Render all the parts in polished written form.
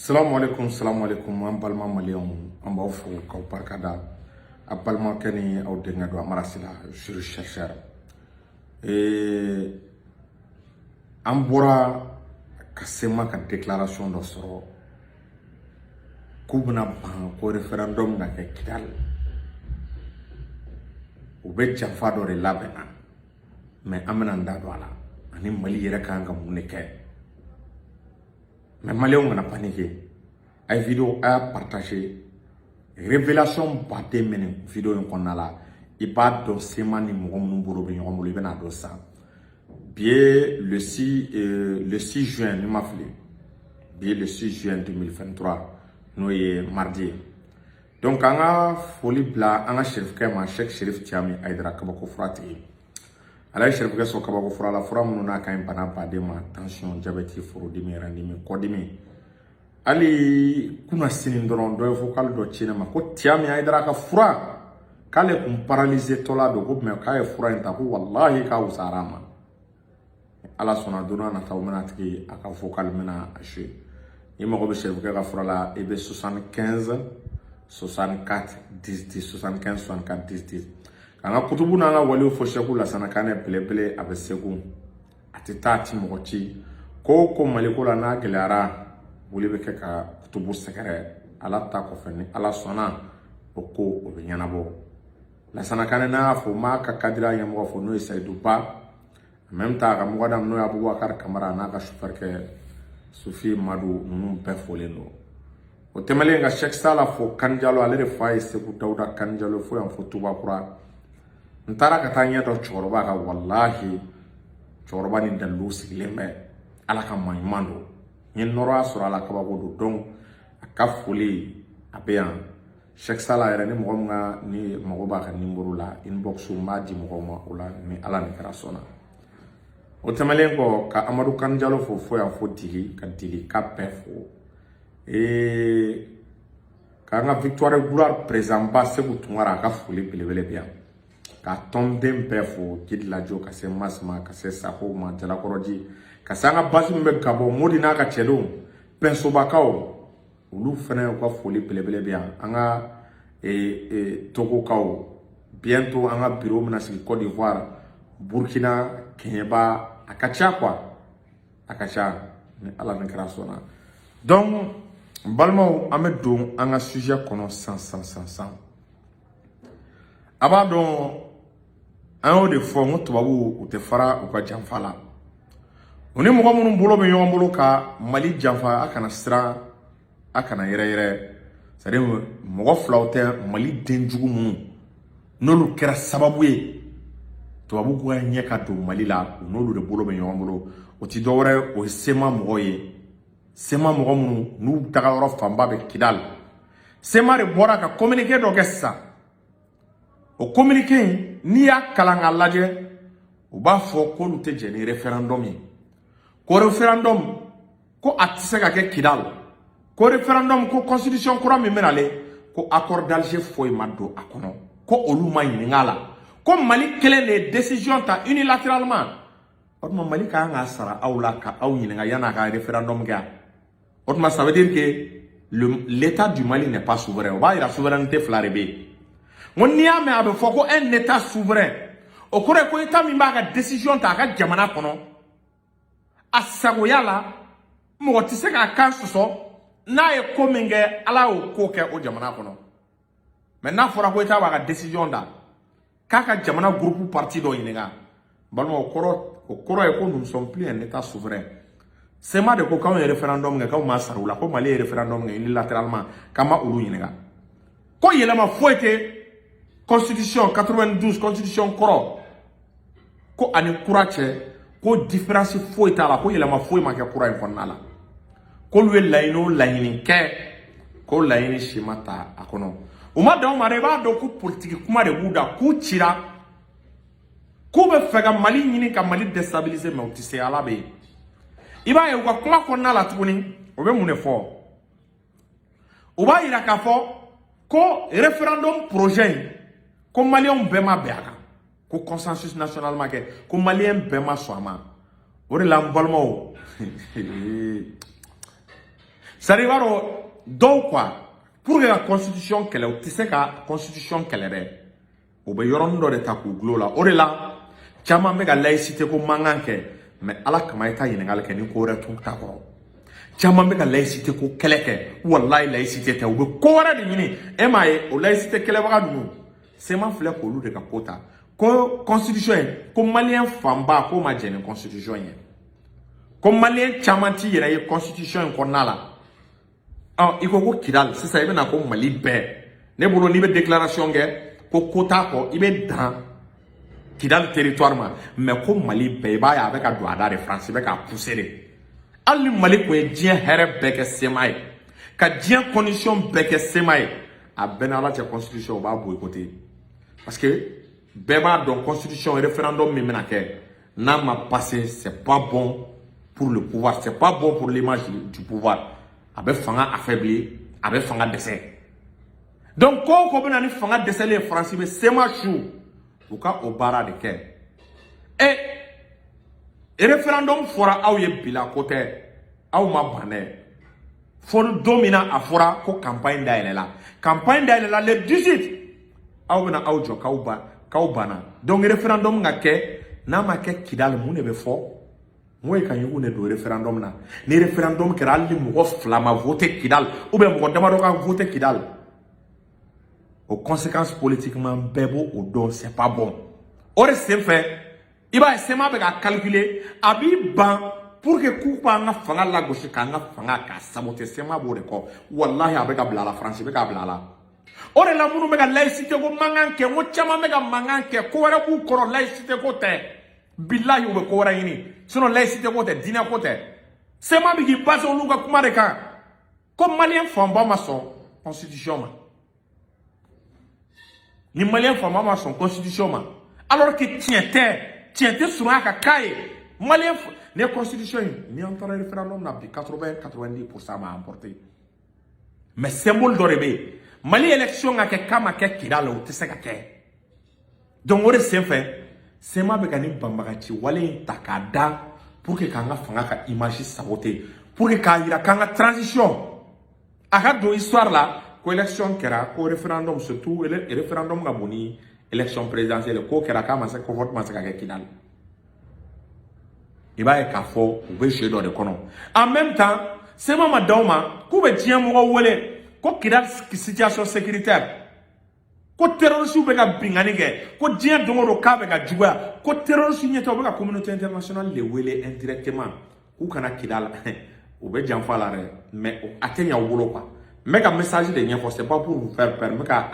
Salamu alaikum, salamu alaikum. An balima maliyɛnw, an b'aw fo k'aw barikada. A balimakɛ ni aw denkɛ don, Amara Sila, juriste chercheur. An bɔra ka CMA ka déclaration dɔ sɔrɔ k'u bɛna ban ko référendum ka kɛ Kidali. U bɛ janfa dɔ de labɛn na, mais an bɛna an da don a la ani Mali yɛrɛ kan ka mun de kɛ. Mais maliyɛnw kana paniquer. A ye vidéo, a y'a partager. Révélation baden bɛ nin vidéo in kɔnɔna la. I b'a dɔn CMA ni mɔgɔ minnu bolo bɛ ɲɔgɔn bolo, i bɛna dɔn sisan. Bi ye le 6, le 6 juin, ni ma fili, bi ye le 6 juin 2023, n'o ye mardi ye. Donc an ka foli bila an ka serifukɛ ma, Cheikh Cherif Tiami Aidara, kabako fura tigi. Ala ye serifukɛ sɔn kabako fura la, fura minnu n'a ka ɲi bana baden ma: tension, diabète, forodimi, randimi, kɔdimi. Hali kunna sini dɔrɔn, dɔ ye vocal dɔ ci ne ma ko Tiami Aidara ka fura, k'ale kun paralysé tɔla don ko, mais k'a ye fura in ta ko walahi k'a wusayara a ma. Ala sɔnna, don n'a nataw bɛna tigi a ka vocal bɛna a jouer. Ni mago bɛ serifukɛ ka fura la, i bɛ 75 64 10 10, 75 64 10 10. K'an ka kutubu n'an ka waliw fɔ Sɛku Lasana Kanɛ belebele, a bɛ Segu, a tɛ taa, a ti mɔgɔ ci. Ko o ko Maliko la n'a gɛlɛyara, wuli bɛ kɛ ka kutubu sɛgɛrɛ. Ala ta kɔfɛ, ni Ala sɔnna, o ko o bɛ ɲɛnabɔ. Lasana Kanɛ n'a y'a fɔ, n b'a ka kadira ɲɛmɔgɔ fɔ, n'o ye Sayidu Ba, en même temps a ka mɔgɔdam, n'o ye Abubakar Kamara, n'a ka chauffeur kɛ Sufi Madu, ninnu bɛɛ folen don. O tɛmɛnen ka Cheikh Sala fo Kanjalo, ale de fa ye Segu Dawuda Kanjalo, fo yan fo Tubakura. N taara ka taa ɲɛ dɔ cɛkɔrɔba ka, walahi cɛkɔrɔba ni dalilu sigilen bɛ. Ala ka maa ɲuman don, n ye nɔrɔya sɔrɔ a la, kabako don. Donc a ka foli a bɛ yan. Cheikh Sala yɛrɛ, ni mɔgɔ min ka ni mago b'a ka numéro la, inbox, n b'a di mɔgɔw ma o la, ni Ala ni kɛra sɔnna. O tɛmɛnen kɔ, ka Amadu Kanjalo fo fo yan fo Dili, ka Dili ka bɛɛ fo. K'an ka Victoire Gloire président ba Segu Tunkara, a ka foli belebele bɛ yan. Ka tɔnden bɛɛ fo, Jidi Lajo, ka se Masima, ka se Sako ma, Jalakɔrɔji, ka se an ka basi min bɛ Gabɔ, Modi n'a ka cɛdenw, Pɛnsobakaw, olu fana, u ka foli belebele bɛ yan. An ka Togokaw, bientôt an ka bureau bɛna sigi Côte d'Ivoire, Burkina, Kɛɲɛba, a ka ca quoi, a ka ca, ni Ala ni kɛra sɔnna. Donc n balimaw, an bɛ don an ka sujet kɔnɔ san san san san. A b'a dɔn, an y'o de fɔ n ko tubabuw, u tɛ fara u ka janfa la. U ni mɔgɔ minnu bolo bɛ ɲɔgɔn bolo ka Mali janfa, a kana siran, a kana yɛrɛ yɛrɛ. C'est à dire mɔgɔ filaw tɛ, Mali denjugu minnu n'olu kɛra sababu ye tubabu ka ɲɛ ka don Mali la, u n'olu de bolo bɛ ɲɔgɔn bolo. O ti dɔwɛrɛ, o ye CMA mɔgɔw ye. CMA mɔgɔ minnu n'u tagayɔrɔ fanba bɛ Kidali. CMA de bɔra ka communiqué dɔ kɛ sisan. O communiqué in, n'i y'a kalan k'a lajɛ, u b'a fɔ k'olu tɛ jɛn ni référendum ye, ko référendum ko a tɛ se ka kɛ Kidali, ko référendum, ko constitution kura min bɛna, ko accord d'Alger foyi ma don a kɔnɔ, ko olu ma ɲininka a la, ko Mali kelen de ye décision ta unilatéralement. O tuma Mali ka kan k'a sara aw la ka aw ɲininka yan'a ka référendum kɛ. O tuma ça veut dire que l'État du Mali n'est pas souverain. O b'a yira souveraineté fila de bɛ yen. N ko n'i y'a mɛn a bɛ fɔ ko un État souverain, o kɔrɔ ye ko État min b'a ka décision ta a ka jamana kɔnɔ a sagoya la, mɔgɔ tɛ se k'a kan sɔsɔ. N'a ye ko min kɛ, Ala y'o ko kɛ o jamana kɔnɔ. Mais n'a fɔra ko État b'a ka décision ta k'a ka jamana groupe parti dɔ ɲininka, balima, o kɔrɔ ye ko nous ne sommes plus un État souverain. CMA de ko k'anw ye référendum kɛ, k'anw m'a sara u la, ko Mali ye référendum kɛ unilatéralement, k'an ma olu ɲininka, ko yɛlɛma foyi tɛ constitution 92, constitution kɔrɔ, ko ani kura cɛ, ko différence foyi t'a la, ko yɛlɛma foyi ma kɛ kura in kɔnɔna la, k'olu ye laɲini o laɲini kɛ, ko laɲini si ma ta a kɔnɔ. U ma dan o ma dɛ, i b'a dɔn ko politiki kuma de b'u da, k'u cira, k'u bɛ fɛ ka Mali ɲini ka Mali déstabiliser, mais u tɛ se, Ala bɛ yen. I b'a ye u ka kuma kɔnɔna la tuguni, u bɛ mun de fɔ? U b'a yira k'a fɔ ko référendum projet in, ko maliyɛnw bɛɛ ma bɛn a kan, ko consensus national ma kɛ, ko maliyɛn bɛɛ ma sɔn a ma. O de la, n balimaw, c'est à dire C'est à dire, i b'a dɔn, dɔw quoi, pour que ka constitution kɛlɛ, u tɛ se ka constitution kɛlɛ dɛ, u bɛ yɔrɔnin dɔ de ta k'u gulo la. O de la caman bɛ ka laïcité ko mankan kɛ, mais Ala kama, i ta ɲininkali kɛ ni ko wɛrɛ t'u ta kɔrɔ. Caman bɛ ka laïcité ko kɛlɛ kɛ, walayi, laïcité tɛ, u bɛ ko wɛrɛ de ɲini. E m'a ye, o laïcité kɛlɛbaga ninnu, CMA filɛ k'olu de ka ko ta ko constitution ye, ko Malien fanba k'o ma jɛn ni constitution ye, ko Malien caman t'i yɛrɛ ye constitution in kɔnɔna la. Ɔ, i ko ko Kidali, sisan i bɛna ko Mali bɛɛ. Ne bolo, n'i bɛ déclaration kɛ ko ko t'a kɔ, i bɛ dan Kidali territoire ma, mais ko Mali bɛɛ, i b'a ye a bɛ ka don a da de, France bɛ k'a pousser de. Hali ni Mali tun ye diɲɛ hɛrɛ bɛɛ kɛ CMA ye, ka diɲɛ condition bɛɛ kɛ CMA ye, a bɛɛ n'Ala cɛ, constitution, u b'a boycotter, parce que bɛɛ b'a dɔn, constitution référendum min bɛna kɛ, n'a ma passer, c'est pas bon pour le pouvoir, c'est pas bon pour l'image du pouvoir. A bɛ fanga affaiblir, a bɛ fanga dɛsɛ. Donc ko o ko bɛ na ni fanga dɛsɛlen ye, Faransi bɛ CMA su u ka o baara de kɛ. E, référendum fɔra aw ye, bila ko tɛ, aw ma ban dɛ. Fo don min na a fɔra ko campagne dayɛlɛla, campagne dayɛlɛla le 18, aw bɛna aw jɔ k'aw ban, k'aw banna. Donc référendum ka kɛ, n'a ma kɛ Kidali, mun de bɛ fɔ? N ko ye ka ɲugun de don référendum na. Ni référendum kɛra, hali ni mɔgɔ 2 ma voté Kidali, ou bien mɔgɔ damadɔ ka voté Kidali, o conséquence politiquement, bɛɛ b'o o dɔn, c'est pas bon. O de senfɛ, i b'a ye, CMA bɛ ka calculer, a b'i ban pour que k'u k'an ka fanga lagosi, k'an ka fanga k'a saboter. CMA b'o de kɔ, walahi, a bɛ ka bila a la, Faransi bɛ k'a bila a la. O de la minnu bɛ ka laïcité ko mankan kɛ, n ko caman bɛ ka mankan kɛ, ko wɛrɛ b'u kɔrɔ, laïcité ko tɛ. Bilahi, u bɛ ko wɛrɛ ɲini, sinon laïcité ko tɛ, diinɛ ko tɛ. CMA bɛ k'i basé olu ka kuma de kan, ko Malien fanba ma sɔn constitution ma. Ni Malien fanba ma sɔn constitution ma, alors que tiɲɛ tɛ, tiɲɛ tɛ surunya ka k'a ye. Malien ni ye constitution in, ni an taara référendum na bi, 80 90% ma emporté, mais symbole dɔ de bɛ yen. Mali élection ka kɛ k'a ma kɛ Kidali, o tɛ se ka kɛ. Donc o de senfɛ, CMA bɛ ka nin banbagaci wale in ta k'a da pour que k'an ka fanga ka image saboter, pour que k'a yira k'an ka transition a ka don histoire la, ko élection kɛra, ko référendum, surtout référendum ka bon ni élection présidentielle, ko kɛra k'a ma se, ko vote ma se ka kɛ Kidali. I b'a ye k'a fɔ u bɛ jeu dɔ de kɔnɔ. En même temps, CMA ma d'aw ma k'u bɛ diɲɛ mɔgɔ wele ko Kidali situation sécuritaire, ko terroriste bɛ ka binkani kɛ, ko diɲɛ don o don k'a bɛ ka juguya, ko terroriste ɲɛtɔ, u bɛ ka communauté internationale de wele indirectement k'u kana Kidali. U bɛ janfa la dɛ, mais a tɛ ɲɛ u bolo quoi. N bɛ ka message de ɲɛfɔ, c'est pas pour vous faire peur. N bɛ ka,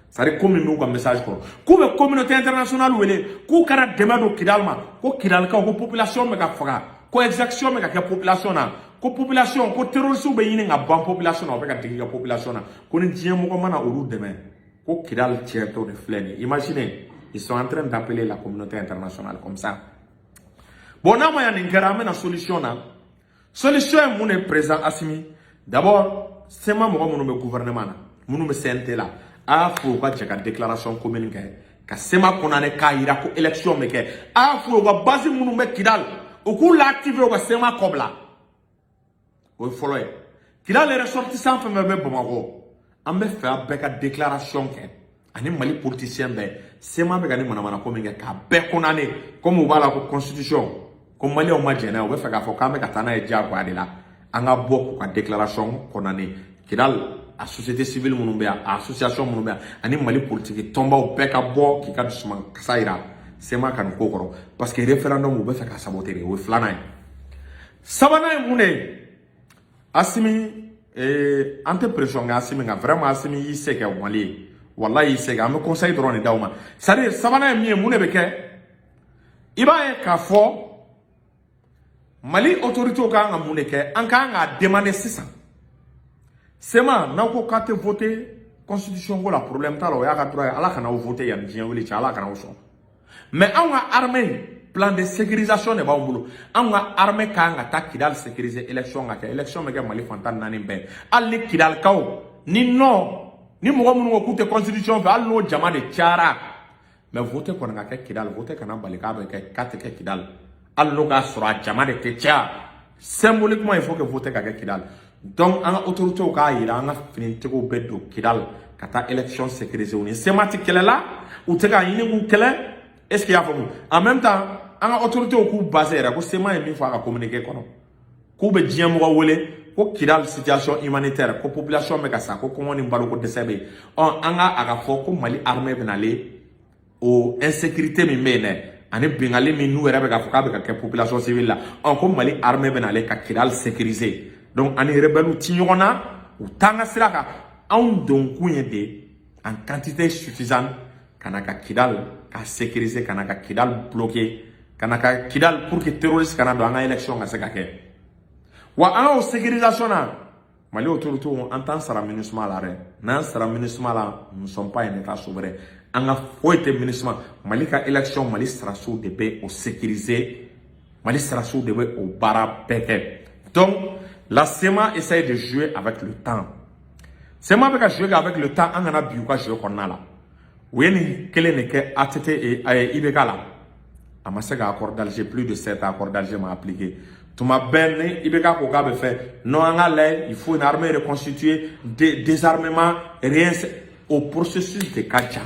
c'est à dire ko min b'u ka message kɔrɔ, k'u bɛ communauté internationale wele k'u kana dɛmɛ don Kidali ma, ko Kidalikaw, ko population bɛ ka faga, ko exaction bɛ ka kɛ population na, ko population, ko terroriste bɛ ɲini ka ban population na, u bɛ ka digi ka population na, ko ni diɲɛ mɔgɔ mana olu dɛmɛ, ko Kidali tiɲɛtɔ de filɛ nin ye. Imaginez, ils sont en train d'appeler la communauté internationale comme ça. Bon, n'a ma ya nin kɛra, an bɛna solution na. Solution ye mun de ye? Président Assimi, d'abord, CMA mɔgɔ minnu bɛ gouvernement na, minnu bɛ CNT la, a y'a fɔ u ka jɛ ka déclaration commune kɛ ka CMA condamner, k'a yira ko élection bɛ kɛ. A y'a fɔ u ka base minnu bɛ Kidali, u k'u la activer, u ka CMA kɔbila. O ye fɔlɔ ye. Kidali ressortissant fɛn fɛn bɛ Bamakɔ, an bɛ fɛ a bɛɛ ka déclaration kɛ, ani Mali politicien bɛɛ. CMA bɛ ka ni manamana ko min kɛ, k'a bɛɛ condamner, comme u b'a la ko constitution, ko Maliyɛnw ma jɛn n'a ye, u bɛ fɛ k'a fɔ k'an bɛ ka taa n'a ye diyagoya de la. An ka bɔ k'u ka déclaration condamner. Kidali a société civile minnu bɛ yan, a association minnu bɛ yan, ani Mali politique tɔnbaw bɛɛ ka bɔ k'i ka dusuman kasa yira CMA ka nin ko kɔrɔ, parce que référendum, u bɛ fɛ ka saboter de. O ye filanan ye. Sabanan ye mun de ye? Assimi, an tɛ pression kɛ Assimi kan. Vraiment, Assimi y'i se kɛ Mali ye, walahi, y'i se kɛ. An bɛ conseil dɔrɔn de d'aw ma. C'est à dire, sabanan ye min ye, mun de bɛ kɛ? I b'a ye k'a fɔ Mali autorités kan ka mun de kɛ? An kan k'a demander sisan. CMA, n'aw ko k'a tɛ voter constitution ko la, problème t'a la, o y'a ka droit ye. Ala kana aw voter yanni diɲɛ wuli cɛ, Ala kana aw sɔn. Mais anw ka armée, plan de sécurisation de b'anw bolo. Anw ka armée kan ka taa Kidali sécuriser, élection ka kɛ. Élection bɛ kɛ Mali fan 14 bɛɛ. Hali ni Kidalikaw ni non, ni mɔgɔ minnu ko k'u tɛ constitution fɛ, hali n'o jama de cayara, mais vote kɔni ka kɛ Kidali. Vote kana bali k'a bɛ kɛ, k'a tɛ kɛ Kidali, hali n'o k'a sɔrɔ a jama de tɛ caya. Symboliquement, il faut que vote ka kɛ Kidali. Donc an ka autorités k'a yira, an ka finitigiw bɛ don Kidal ka taa élection sécuriser. U ni CMA ti kɛlɛ la, u tɛ k'a ɲini k'u kɛlɛ. Est ce que i y'a faamu? En même temps, an ka autorités k'u basé yɛrɛ ko CMA ye min fɔ a ka communiqué kɔnɔ, k'u bɛ diɲɛ mɔgɔ wele ko Kidal situation humanitaire, ko population bɛ ka sa, ko kɔngɔ ni baloko dɛsɛ bɛ yen. Ɔ, an ka a ka fɔ ko Mali armée bɛ nalen, o insécurité min bɛ yen dɛ, ani bingali min n'u yɛrɛ bɛ k'a fɔ k'a bɛ ka kɛ population civile la, ɔ, ko Mali armée bɛ nalen ka Kidal sécuriser. Donc ani rebelle ti ɲɔgɔn na, u t'an ka sira kan. Anw donkun ye de en quantité suffisante ka na ka Kidal ka sécuriser, ka na ka Kidal bloquer, ka na ka Kidal pour que terroriste kana don, an ka élection ka se ka kɛ. Wa an ka o sécurisation na, Mali autorités, an t'an sara MINUSMA la dɛ. N'an sara MINUSMA la, nous ne sommes pas un état souverain. An ka foyi tɛ MINUSMA. Mali ka élection, Mali sɔrɔdasiw de bɛ o sécuriser, Mali sɔrɔdasiw de bɛ o baara bɛɛ kɛ. Donc la CMA essaye de jouer avec le temps. CMA bɛ ka jouer avec le temps. An kana bi u ka jeu kɔnɔna la. U ye nin kelen de kɛ ATT et IBK la, a ma se ka accord d'Alger, plus de 7 accords d'Alger ma appliqué. Tuma bɛɛ ni IBK ko k'a bɛ fɛ, non, an k'a lajɛ, il faut une armée reconstituée, désarmement, rien, o processus de ka jan.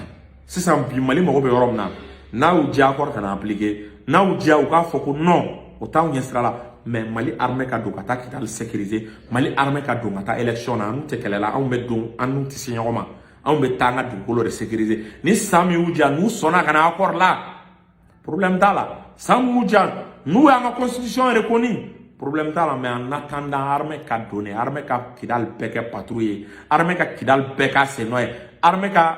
Sisan bi, Mali mago bɛ yɔrɔ min na, n'a y'u diya, accord kana appliqué, n'a y'u diya, u k'a fɔ ko non, o t'anw ɲɛ sira la. Mais Mali armée ka don ka taa Kidali sécuriser, Mali armée ka don ka taa élection na. An n'u tɛ kɛlɛ la, anw bɛ don, an n'u tɛ se ɲɔgɔn ma, anw bɛ taa an ka dugukolo de sécuriser. Ni san min y'u diya, n'u sɔnna ka na accord la, problème t'a la. San min y'u diya, n'u y'an ka constitution reconnu, problème t'a la. Mais en attendant, armée ka don, armée ka Kidali bɛɛ kɛ patrouille ye, armée ka Kidali bɛɛ k'a sen nɔ ye, armée ka,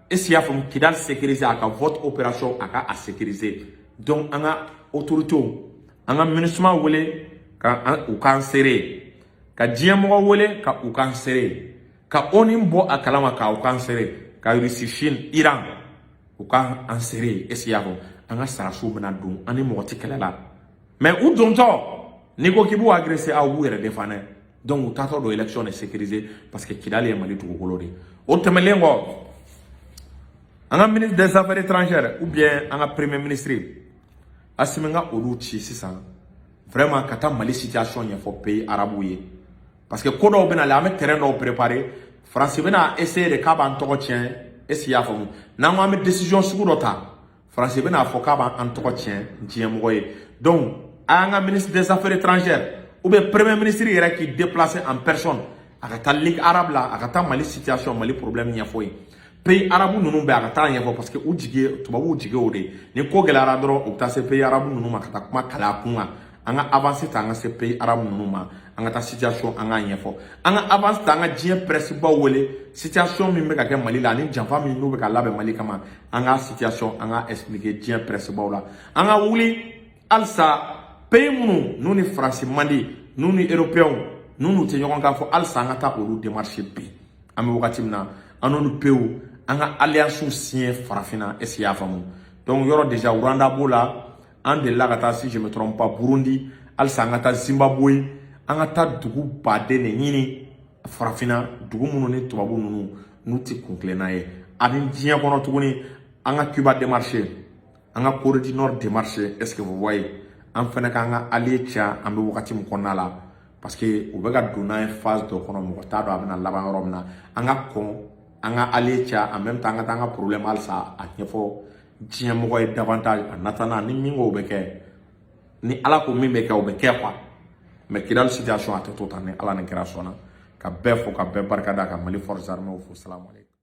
est ce que i y'a faamu, Kidali sécuriser, a ka vote opération, a ka a sécuriser. Donc an ka autorités, an ka MINUSMA wele ka u k'an seere, ka diɲɛmɔgɔ wele ka u k'an seere, ka ONU bɔ a kalama ka u k'an seere, ka Russie, Chine, Iran, u ka an seere. Est ce que i y'a faamu? An ka sɔrɔdasiw bɛna don, an ni mɔgɔ tɛ kɛlɛ la. Mais u dontɔ, n'i ko k'i b'u agresser, aw b'u yɛrɛ défendre. Donc u taatɔ don élection de sécuriser, parce que Kidali ye Mali dugukolo de ye. O tɛmɛnen kɔ, an ka ministre des Affaires étrangères ou bien an ka premier ministre Assimi ka olu ci sisan vraiment ka taa Mali situation ɲɛfɔ pays arabuw ye, parce que ko dɔw bɛna la, an bɛ terrain dɔw préparer. Faransi bɛna essayer de k'a b'an tɔgɔ tiɲɛ. Est ce que i y'a faamu? N'an ko an bɛ décision sugu dɔ ta, Faransi bɛna fɔ k'a b'an tɔgɔ tiɲɛ diɲɛmɔgɔ ye. Donc a y'an ka ministre des Affaires étrangères ou bien premier ministre yɛrɛ k'i déplacer en personne, a ka taa Ligue arabe la, a ka taa Mali situation, Mali problème ɲɛfɔ ye pays arabu ninnu bɛɛ, a ka taa ɲɛfɔ, parce que u jigi ye, tubabuw jigi o de ye. Ni ko gɛlɛyara dɔrɔn, u bɛ taa se pays arabu ninnu ma ka taa kuma kalaya kun kan. An ka avance ta, an ka se pays arabu ninnu ma, an ka taa situation an k'a ɲɛfɔ. An ka avance ta, an ka diɲɛ presse baw wele, situation min bɛ ka kɛ Mali la ani janfa min n'u bɛ ka labɛn Mali kama, an ka situation an ka expliquer diɲɛ presse baw la. An ka wuli halisa, pays minnu n'u ni Faransi man di, n'u ni Européens n'u tɛ ɲɔgɔn kan fɔ, halisa an ka taa olu démarche bi. An bɛ wagati min na, an n'olu pays, an ka alliance signé farafinna. Est ce que i y'a faamu? Donc yɔrɔ déjà, Rwanda b'o la, an delila ka taa, si je me trompe pas, Burundi. Halisa an ka taa Zimbabwe, an ka taa dugu baden de ɲini farafinna, dugu minnu ni tubabu ninnu n'u tɛ kun kelenna ye. Ani diɲɛ kɔnɔ tuguni, an ka Cuba démarché, an ka Corée du Nord démarché. Est ce que vous voyez? An fɛnɛ k'an ka allié caya. An bɛ wagati min kɔnɔna la, parce que u bɛ ka don n'an ye phase dɔ kɔnɔ, mɔgɔ t'a dɔn a bɛna laban yɔrɔ min na. An ka kɔn an ka allié caya, en même temps an ka taa an ka problème halisa a ɲɛfɔ diɲɛ mɔgɔ ye davantage. En attendant, ni min ko o bɛ kɛ, ni Ala ko min bɛ kɛ, o bɛ kɛ quoi. Mais Kidali situation, a tɛ to tan, ni Ala ni kɛra sɔnna. Ka bɛɛ fo, ka bɛɛ barika da, ka Mali forces armées fo. Salamu aleykum.